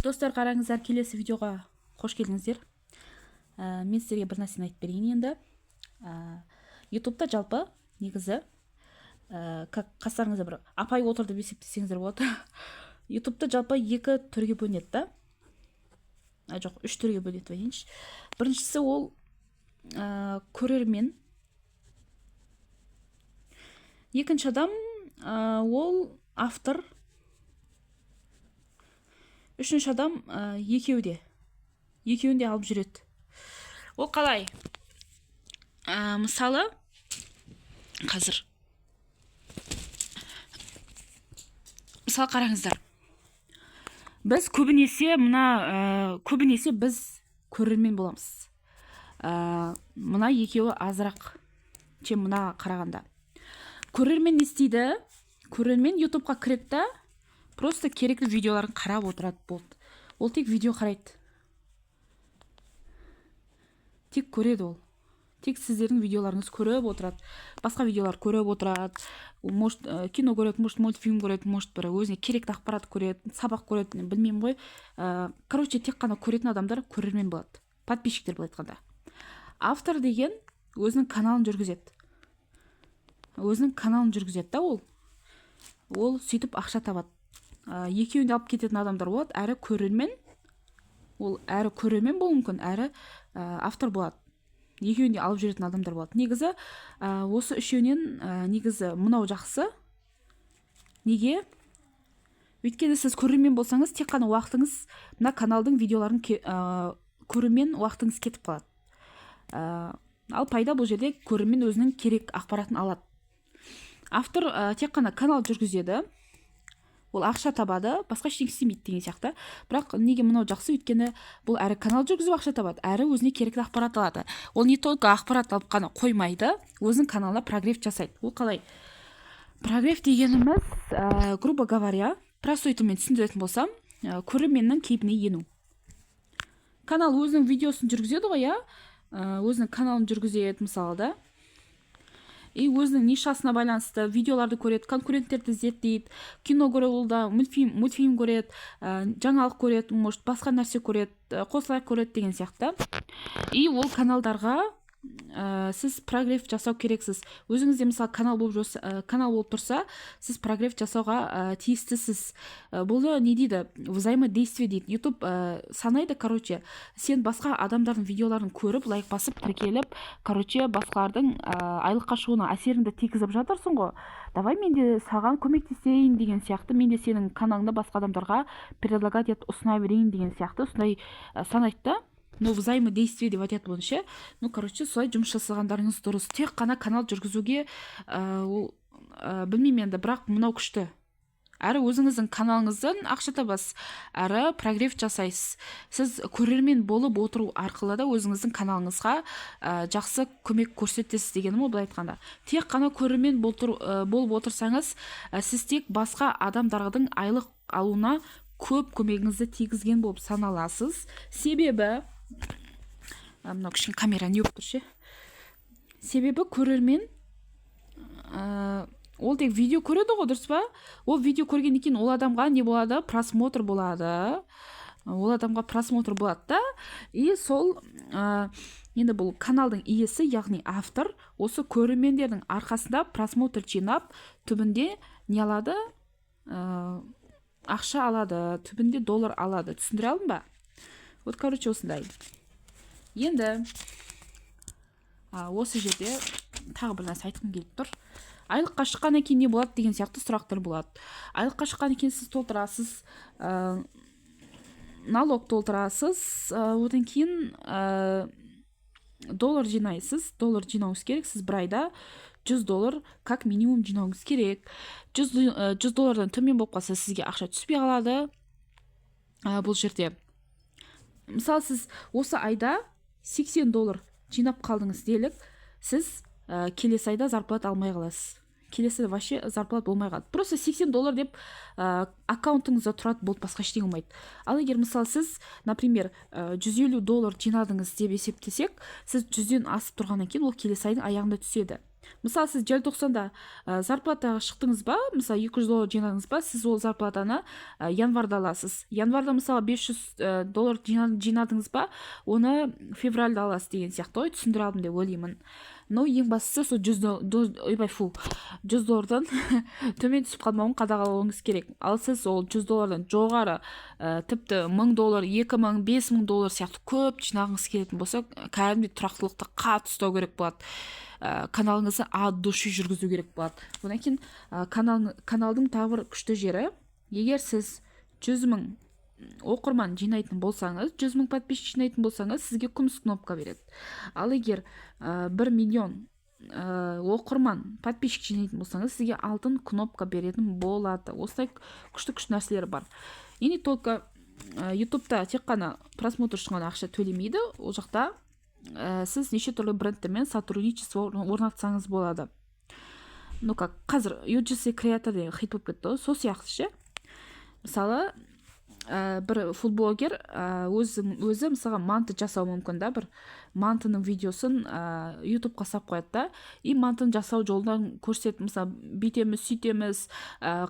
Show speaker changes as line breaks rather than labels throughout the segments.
Достар, қараңыздар, келесі видеоға қош келдіңіздер. Мен сіздерге бір нәрсені айтып берейін енді. Ютубта жалпы негізі как қастарыңызда бір апай отыр деп есептесеңіздер болады. Ютубта жалпы екі түрге бөлінеді да, а жоқ, үш түрге бөлінеді деп айтайыншы. Біріншісі ол көрермен, екінші адам ол автор, үшінші адам екеуі де, екеуін де алып жүреді. Ол қалай? Мысалы, қазір, мысалы, қараңыздар, біз көбінесе мына көбінесе біз көрермен боламыз. Мына екеуі азырақ, чем мына қарағанда. Көрермен не істейді? Көрермен Ютубқа кіреді да, просто керекті видеоларын қарап отырады, болды. Ол тек видео қарайды, тек көреді. Ол тек сіздердің видеоларыңызды көріп отырады, басқа видеолар көріп отырады. Может, кино көреді, может, мультфильм көреді, может, бір өзіне керекті ақпарат көреді, сабақ көреді, білмеймін ғой. Короче, тек қана көретін адамдар көрермен болады, подписчиктер былай айтқанда. Автор деген өзінің каналын жүргізеді, өзінің каналын жүргізеді да, ол сөйтіп ақша табады. Екеуін де алып кететін адамдар болады. Әрі көрермен, ол әрі көрермен болуы мүмкін, әрі автор болады. Екеуін де алып жүретін адамдар болады. Негізі осы үшеуінен негізі мынау жақсы. Неге? Өйткені сіз көрермен болсаңыз, тек қана уақытыңыз мына каналдың видеоларын көрумен уақытыңыз кетіп қалады. Ал пайда бұл жерде көрермен өзінің керек ақпаратын алады. Автор тек қана канал жүргізеді, ол ақша табады, басқа ештеңе істемейді деген сияқты. Бірақ неге мынау жақсы? Өйткені бұл әрі канал жүргізіп ақша табады, әрі өзіне керекті ақпарат алады. Ол не только ақпарат алып қана қоймайды, өзінің каналына прогрев жасайды. Ол қалай? Прогрев дегеніміз, грубо говоря, простой тілмен түсіндіретін болсам, көрерменнің кейпіне ену. Канал өзінің видеосын жүргізеді ғой, иә, өзінің каналын жүргізеді, мысалы да, и өзінің нишасына байланысты видеоларды көреді, конкуренттерді зерттейді, кино көреді, ол да мультфильм көреді, жаңалық көреді, может, басқа нәрсе көреді, қосылайық көреді деген сияқты. И ол каналдарға сіз прогрев жасау керексіз. Өзіңізде, мысалы, канал болып канал болып тұрса, сіз прогрев жасауға тиістісіз. Бұл не дейді? Взаимодействие дейді. Ютуб санайды, короче, сен басқа адамдардың видеоларын көріп, лайк басып, тіркеліп, короче, басқалардың айлыққа шығуына әсеріңді тигізіп жатырсың ғой, давай мен де саған көмектесейін деген сияқты, мен де сенің каналыңды басқа адамдарға предлагать етіп ұсына берейін деген сияқты. Сондай санайды да. Ну, взаимодействие деп айтады бұны ше. Ну, короче, солай жұмыс жасағандарыңыз дұрыс. Тек қана канал жүргізуге ол білмеймін енді, бірақ мынау күшті: әрі өзіңіздің каналыңыздан ақша табасыз, әрі прогрев жасайсыз. Сіз көрермен болып отыру арқылы да өзіңіздің каналыңызға жақсы көмек көрсетесіз дегенім ғой. Былай айтқанда, тек қана көрермен болып отырсаңыз, сіз тек басқа адамдардың айлық алуына көп көмегіңізді тигізген болып саналасыз. Себебі мынау кішкене камера не болып тұр ше. Себебі көрермен ол тек видео көреді ғой, дұрыс па? Ол видео көргеннен кейін ол адамға не болады? Просмотр болады. Ол адамға просмотр болады да, и сол енді бұл каналдың иесі, яғни автор, осы көрермендердің арқасында просмотр жинап, түбінде не алады? Ақша алады, түбінде доллар алады. Түсіндіре алдым ба? Вот, короче, осындай. Енді осы жерде тағы бір нәрсе айтқым келіп тұр. Айлыққа шыққаннан кейін не болады деген сияқты сұрақтар болады. Айлыққа шыққаннан кейін сіз толтырасыз, налог толтырасыз, одан кейін доллар жинайсыз. Доллар жинауыңыз керек. Сіз бір айда 100 доллар как минимум жинауыңыз керек. 100 доллардан төмен болып қалса, сізге ақша түспей қалады. Бұл жерде, мысалы, сіз осы айда 80 доллар жинап қалдыңыз делік, сіз келесі айда зарплата алмай қаласыз. Келесі вообще зарплата болмай қалады. Просто 80 доллар деп аккаунтыңызда тұрады, болды, басқа ештеңе болмайды. Ал егер, мысалы, сіз, например, 150 доллар жинадыңыз деп есептесек, сіз 100-ден асып тұрғаннан кейін ол келесі айдың аяғында түседі. Мысалы, сіз желтоқсанда зарплатаға шықтыңыз ба, мысалы, 200 доллар жинадыңыз ба, сіз ол зарплатаны январьда аласыз. Январьда, мысалы, 500 доллар жинадыңыз ба, оны февральда аласыз деген сияқты ғой. Түсіндіре алдым деп ойлаймын. Но ең бастысы, сол 100, ойбай, фу, 100 доллардан төмен түсіп қалмауын қадағалауыңыз керек. Ал сіз ол 100 доллардан жоғары, тіпті 1000 доллар, 2000, 5000 доллар сияқты көп жинағыңыз келетін болса, кәдімгідей тұрақтылықты қатты ұстау керек болады, каналыңызды от души жүргізу керек болады. Одан кейін каналдың тағы бір күшті жері: егер сіз 100 000 оқырман жинайтын болсаңыз, 100 000 подписчик жинайтын болсаңыз, сізге күміс кнопка береді. Ал егер 1 миллион оқырман, подписчик жинайтын болсаңыз, сізге алтын кнопка беретін болады. Осылай күшті күшті нәрселер бар. И не только Ютубта тек қана просмотр үшін ғана ақша төлемейді. Ол жақта сіз неше түрлі брендтермен сотрудничество орнатсаңыз болады. Ну, как қазір UGC Creator деген хит болып кетті ғой, сол сияқты ше. Мысалы, бір фудблогер өзі, мысалға, манты жасауы мүмкін да. Бір мантының видеосын Ютубқа салып қояды да, и мантыны жасау жолын көрсетеді. Мысалы, бүйтеміз, сөйтеміз,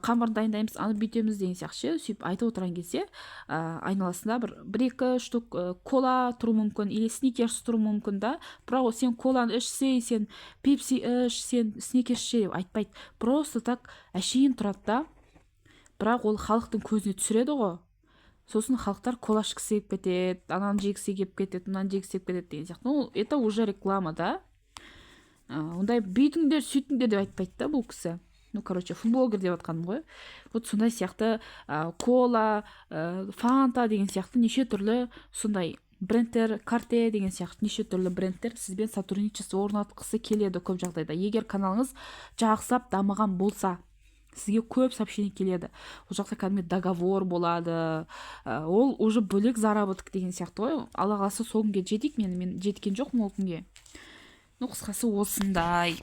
қамыр дайындаймыз, аны бүйтеміз деген сияқты ше. Сөйтіп айтып отырған кезде айналасында бір екі штук кола тұруы мүмкін или Сникерс тұруы мүмкін да. Бірақ ол «сен коланы ішсей, сен Пепси іш, сен Сникерс ше» деп айтпайды. Просто так әшейін тұрады да. Бірақ ол халықтың көзіне түсіреді ғой. Сосын халықтар кола ішкісі келіп кетеді, ананы жегісі келіп кетеді, мынаны жегісі келіп кетеді деген сияқты. Ну, это уже реклама да. Ондай «бүйтіңдер, сөйтіңдер» деп айтпайды да бұл кісі. Ну, короче, фудблогер деп жатқаным ғой. Вот сондай сияқты кола, Фанта деген сияқты неше түрлі сондай брендтер, Карте деген сияқты неше түрлі брендтер сізбен сотрудничество орнатқысы келеді көп жағдайда. Егер каналыңыз жақсылап дамыған болса, сізге көп сообщение келеді. Ол жақта кәдімгі договор болады, ол уже бөлек заработок деген сияқты ғой. Алла қаласа, сол күнге жетейік. Мен жеткен жоқпын ол күнге. Ну, қысқасы, осындай.